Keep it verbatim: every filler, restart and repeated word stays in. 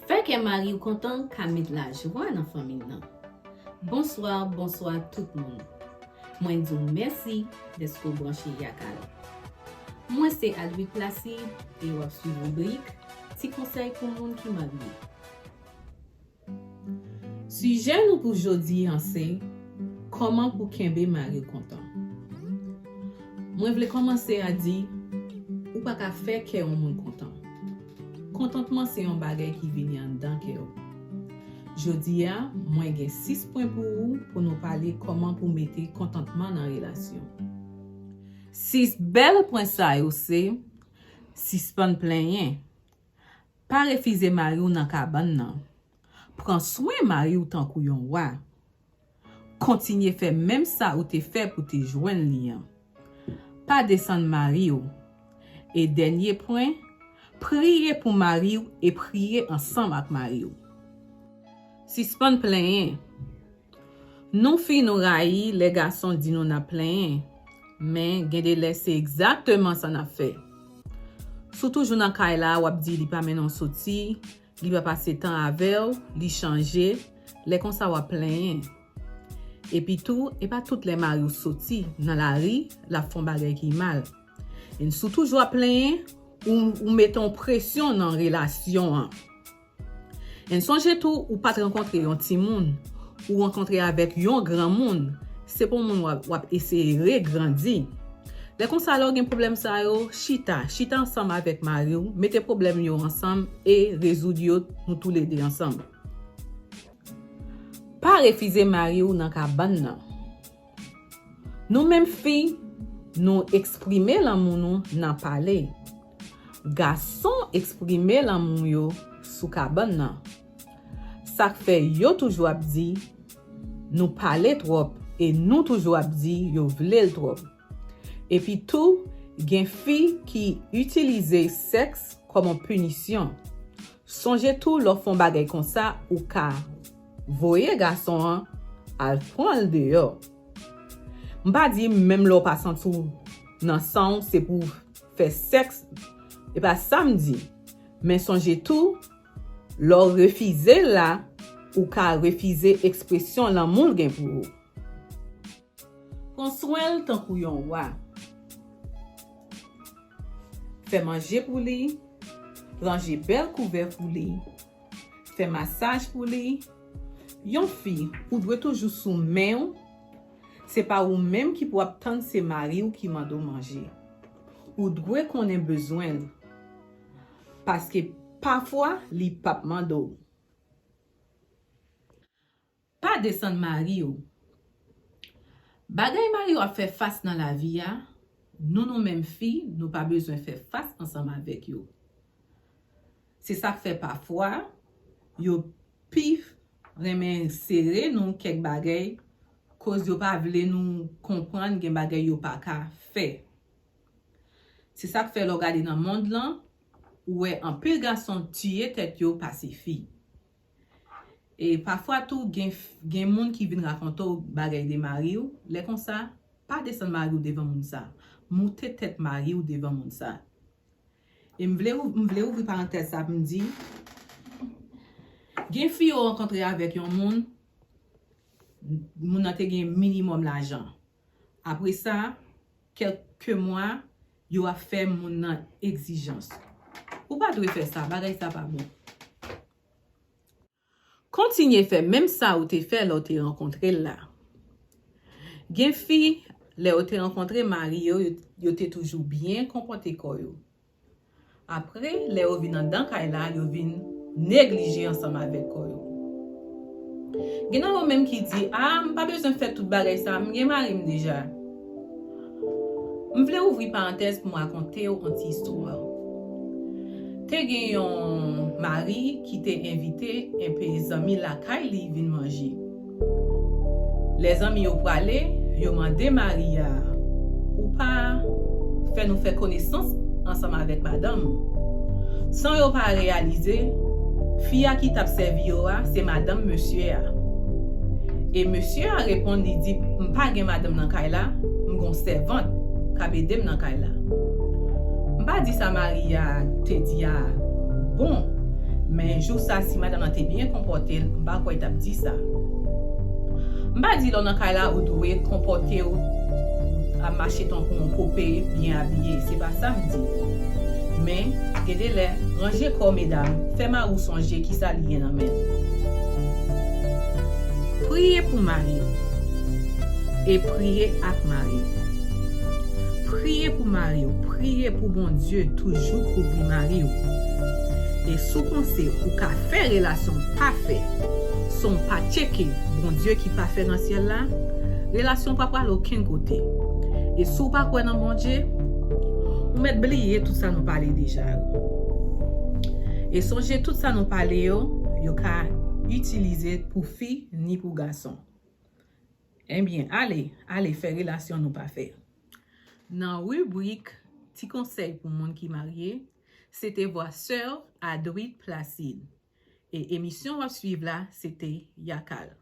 Fè kè mari w kontan ka met lajwa nan fanmi w nan. Bonswa, bonswa tout moun. Mwen di w mèsi dèske w branche Yakal. Mwen se Aldwick Placide e w ap swiv ribrik Ti konsèy pou moun ki marye. Sijè nou pou jodi an se kòman pou kenbe mari w kontan. Mwen vle kòmanse a di, ou pa ka fè kè yon moun kontan. Kontantman se yon bagay ki vini anndan kè w. Jodi a, mwen gen sis pwen pou ou pou nou pale kòman pou mete kontantman nan relasyon. Sis bèl pwen sa yo se, sispann plenyen. Pa refize mari w nan kabann nan. Pran swen mari w tankou yon wa. Kontinye fè menm sa ou te fè pou te jwenn li an. Pa desann mari w. E dènye pwen, priye pou mari w e priye ansanm ak mari w. Sispann plenyen. Nou fi nou rayi lè gason di nou n ap plenyen, men gen de lè se egzakteman sa n ap fè. Si w toujou nan kay la, w ap di li pa mennen w soti, li pa pase tan avè w, li chanje, lè konsa w ap plenyen. Epi tou, e pa tout lè mari w soti nan lari, l ap fè yon bagay ki mal. E si w toujou ap plenyen, ou, ou mete yon presyon nan relasyon an. E sonje tou, ou pa t rankontre yon timoun, ou rankontre avèk yon granmoun, se pa yon moun w ap, w ap eseye regrandi. Lè konsa, lè w gen pwoblèm sa yo, chita, chita ansanm avèk mari w, mete pwoblèm yo ansanm e rezoud yo nou toulede ansanm. Pa refize mari w nan kabann nan. Nou menm fi, nou eksprime lanmou nou nan pale. Gason eksprime lanmou yo sou kabann nan. Sa k fè yo toujou ap di, nou pale twòp e nou toujou ap di yo vle l twòp. Epi tou, gen fi ki itilize sèks kòm yon pinisyon. Sonje tou, lè w fè yon bagay konsa, ou ka voye gason an al pran l deyò. M pa di menm lè w pa santi w nan san w, se pou w fè sèks, e pa sa m di. Men sonje tou, lè w refize l la, ou ka refize ekspresyon lanmou l gen pou ou. Pran swen l tankou yon wa. Fè manje pou li, ranje bèl kouvè pou li, fè masaj pou li. Yon fi, ou dwe toujou sou men w, se pa ou menm ki pou ap tann se mari w ki mande w manje. Ou dwe konnen bezwen l, paske pafwa li p ap mande w. Pa desann mari w. Bagay mari w ap fè fas nan lavi a, nou, nou menm fi, nou pa bezwen fè fas ansanm avèk yo. Se sa k fè pafwa, yo pi renmen sere nou kèk bagay, koz yo pa vle nou konprann gen bagay yo pa ka fè. Se sa k fè lè w gade nan mond lan, ou wè anpil gason tiye tèt yo pase fi. E pafwa tou, gen, gen moun ki vin rakonte w bagay de mari w. Lè konsa, pa desann mari w devan moun sa. Moute tèt mari w devan moun sa. E m vle, m vle ouvri parantèz sa pou m di, gen fi yo rankontre avèk yon moun, moun nan te gen minimòm lajan. Apre sa, kèlke mwa, yo ap fè moun nan egzijans. Ou pa dwe fè sa, bagay sa pa bon. Kontinye fè menm sa ou te fè lè w te rankontre l la. Gen fi, lè yo te rankontre mari yo, yo, yo te toujou byen konpòte kò yo. Apre, lè yo vin anndan kay la, yo vin neglije ansanm avèk kò yo. Gen nan yo menm ki di, "A, m pa bezwen fè tout bagay sa, m gen mari m deja." M vle ouvri parantèz pou m rakonte w yon ti istwa. Te gen yon mari ki te envite enpe zanmi lakay li vin manje. Lè zanmi yo prale, yo mande mari a, "Ou pa fè nou fè konesans ansanm avèk madanm ou?" San yo pa reyalize, fi a ki t ap sèvi yo a, se madanm mesye a. E mesye a reponn, li di, "M pa gen madanm nan kay la, m gon sèvant k ap ede m nan kay la." M pa di sa mari a te di a bon, Men jou sa, si madanm nan te byen konpòte l, m pa kwè l t ap di sa. M pa di lè w nan kay la, ou dwe konpòte w, ap mache tankou yon pope, byen abiye. Se pa sa m di. Men, gen de lè, ranje kò w, medam, fè mari w sonje kisa li gen nan men l. Priye pou mari w e priye ak mari w. Priye pou mari w, priye pou Bondye toujou kouvri mari w. E si w panse ou ka fè relasyon pafè san w pa tcheke Bondye ki pafè nan syèl la, relasyon pa pral okenn kote. E si w pa kwè nan Bondye, ou mèt bliye tout sa nou pale deja yo. E sonje tout sa nou pale yo, yo ka itilize pou fi ni pou gason. Ebyen, ale, ale fè relasyon nou pafè. Nan ribrik Ti konsèy pou moun ki marye, se te vwa sè Adrit Placide. E emisyon w ap swiv la, se te Yakal.